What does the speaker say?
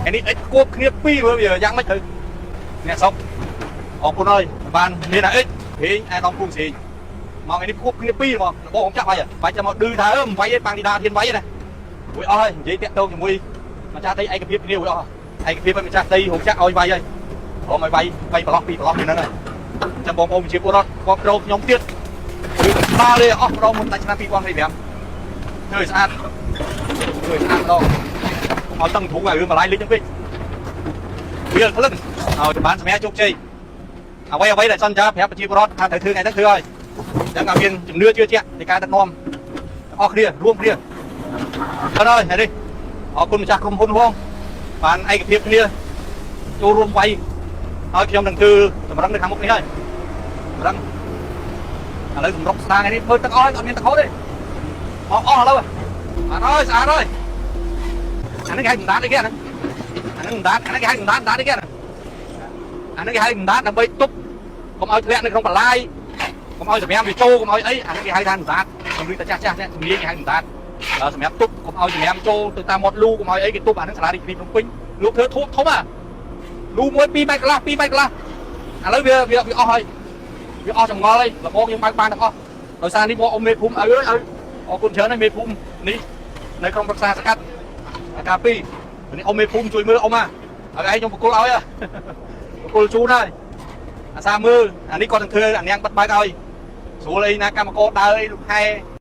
ថ្ងៃនេះអិចគួបគ្នាពីរមើលវាយ៉ាងម៉េចទៅអ្នកស្រុកអរគុណហើយបានមានអាអិចហេងអាដំភូមិស្រីមកថ្ងៃនេះគួបគ្នាពីរហ្មងរបស់ខ្ញុំចាក់វាយបាច់ចាំមកឌឺថាអឺមិនវាយទេប៉ាងឌីដាធានវាយណារួចអស់ហើយនិយាយតាក់ទងជាមួយម្ចាស់ដីឯកភាពគ្នារួចអស់ឯកភាពឲ្យម្ចាស់ដីរោងចក្រឲ្យវាយហើយព្រមឲ្យវាយវាយប្រឡោះពីរប្រឡោះនេះហ្នឹងហើយអញ្ចឹងបងប្អូនប្រជាពលរដ្ឋគ្រប់គ្រងខ្ញុំទៀតគឺស្ដារទេអស់ម្ដងមុនតែឆ្នាំ2025ធ្វើឲ្យស្អាតធ្វើឲ្យស្អាតម្ដងឲ្យតឹងទ្រូងឲ្យរឿងបន្លាយលិចហ្នឹងពេកវាក្លឹងឲ្យបានសម្រាប់ជោគជ័យអ្វីអ្វីដែលសន្យាប្រាប់ប្រជាពលរដ្ឋថាត្រូវធ្វើថ្ងៃហ្នឹងធ្វើហើយអញ្ចឹងឲ្យមានជំនឿជឿជាក់នៃការដឹកនាំទាំងអស់គ្នារួមគ្នាអរហើយហើយនេះអរគុណម្ចាស់ក្រុមហ៊ុនផងបានឯកភាពគ្នាចូលរួមវាយហើយខ្ញុំនឹងធ្វើតម្រឹងនៅខាងមុខនេះហើយតម្រឹងឥឡូវសម្រុកស្ដាងថ្ងៃនេះធ្វើទឹកអស់ហើយអត់មានទឹកហូរទេមកអស់ឥឡូវអត់ហើយស្អាតហើយអានេះគេហៅបណ្ដាតអីគេអាហ្នឹងអាហ្នឹងបណ្ដាតអានេះគេហៅបណ្ដាតបណ្ដាតអីគេអាហ្នឹងអានេះគេហៅបណ្ដាតដើម្បីទប់កុំឲ្យធ្លាក់នៅក្នុងបន្លាយកុំឲ្យសម្រាមវាចូលកុំឲ្យអីអានេះគេហៅថាបណ្ដាតខ្ញុំឮតែចាស់ចាស់នេះជំនាញគេហៅបណ្ដាតសម្រាប់ទប់កុំឲ្យសម្រាមចូលទៅតាមមាត់លូកុំឲ្យអីគេទប់អាហ្នឹងសាលារាជធានីភ្នំពេញលោកធ្វើធំធំអាលូមួយ2ម៉ែត្រកន្លះ2ម៉ែត្រកន្លះឥឡូវវាវាវាអស់ហើយវាអស់ចម្ងល់ហើយលបងយើងបើកបានទាំងអស់ដោយសារនេះមកអ៊ំមេភូមិឲ្យអើយអរគុណច្រើនហើយមេភូមិនេះនៅក្រុមប្រឹក្សាសកាត់អាការពីរនេះអ៊ំមេភូមិជួយមើលអ៊ំហ่ะឲ្យឯងខ្ញុំបកគលឲ្យបកគលជូនហើយអាសាមើលអានេះគាត់នឹងធ្វើអានាងបិទបើកឲ្យស្រួលអីណាកម្មករដើរអីលំហែ